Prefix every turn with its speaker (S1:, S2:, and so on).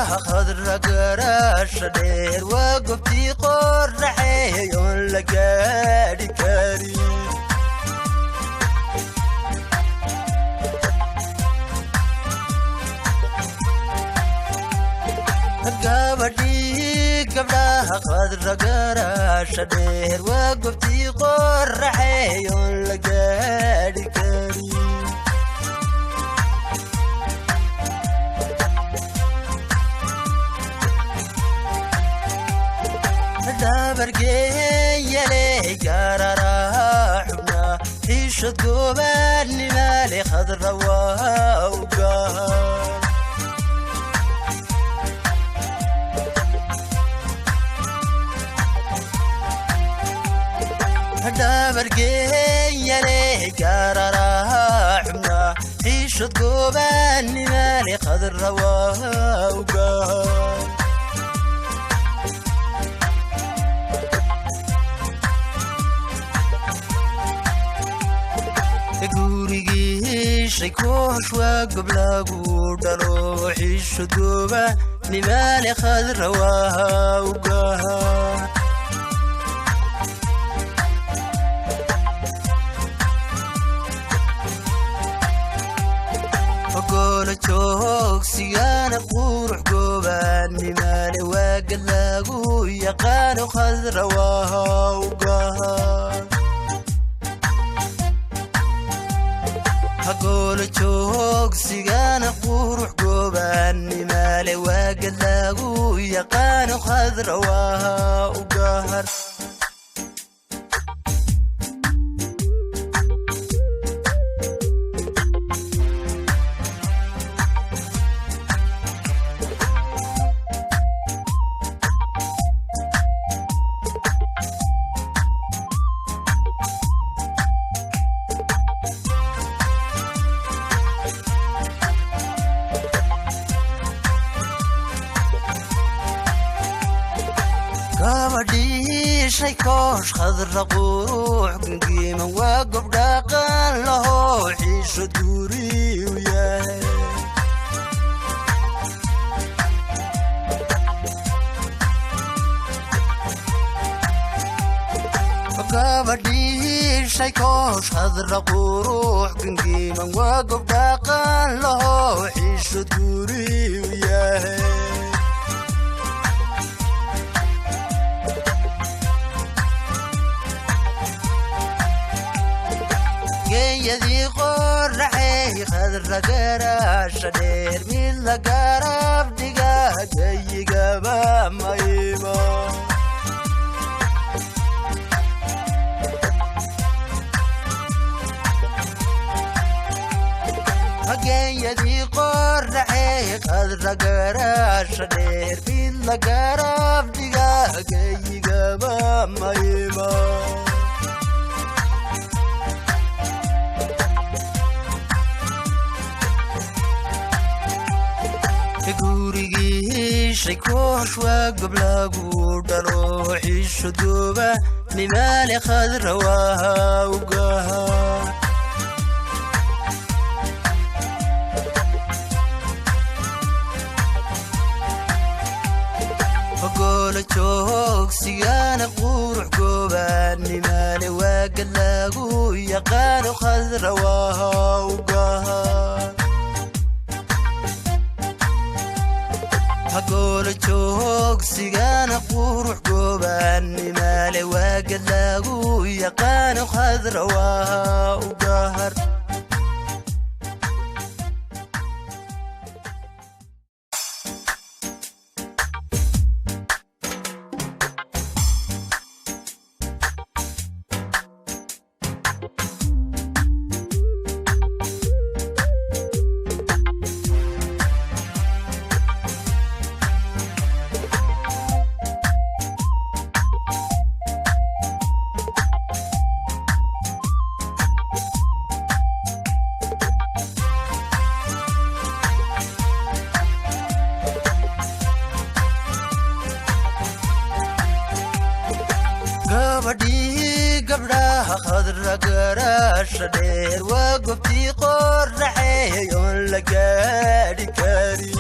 S1: Gabdhaha khadra garaasha dheer waa gobtii qorraxeey oon la gaadhi karin. Gabadhii gabdhaha khadra garaasha dheer waa gobtii qorraxeey oon la gaadhi karin. Dabargeeyale gaararaha xubnaa xiishad goobaannimale khadra waa ugaha. Dabargeeyale gaararaha xubnaa xiishad goobaannimale khadra waa ugaha. Gurigii koosh waa gob lagu dhalo xiisho gooba nimaale khadra waa ugaha. Ogola joogsigana qurux goobaannimale waagad lagu yaqaano khadra waa ugaha. Hagoolo joogsigana qurux goobaannimale waagad lagu yaqaano khadra waa ugahar. Gabadhii koosh khadra qurux gungiiman waa gob dhaqan laho xiisho guriu yahay. Gabadhii koosh khadra qurux gungiiman waa gob dhaqan laho xiisho guriu yahay. Geeyadii qorraxeey khadra garaasha dheer mid la garab dhiga gayigaba maymo. Geeyadii qorraxeey khadra garaasha dheer mid la garab dhiga gayigaba maymo. Gurigii koosh waa gob lagu dhalo xiisho gooba nimaale khadra waa ugaha. Ogola joogsigana qurux goobaannimale waagad lagu yaqaano khadra waa ugaha. Hagoolo joogsigana qurux goobaannimale waagad lagu yaqaano khadra waa ugahar. Gabadhii gabdhaha khadra garaasha dheer waa gobtii qorraxeey oon la gaadhi karin.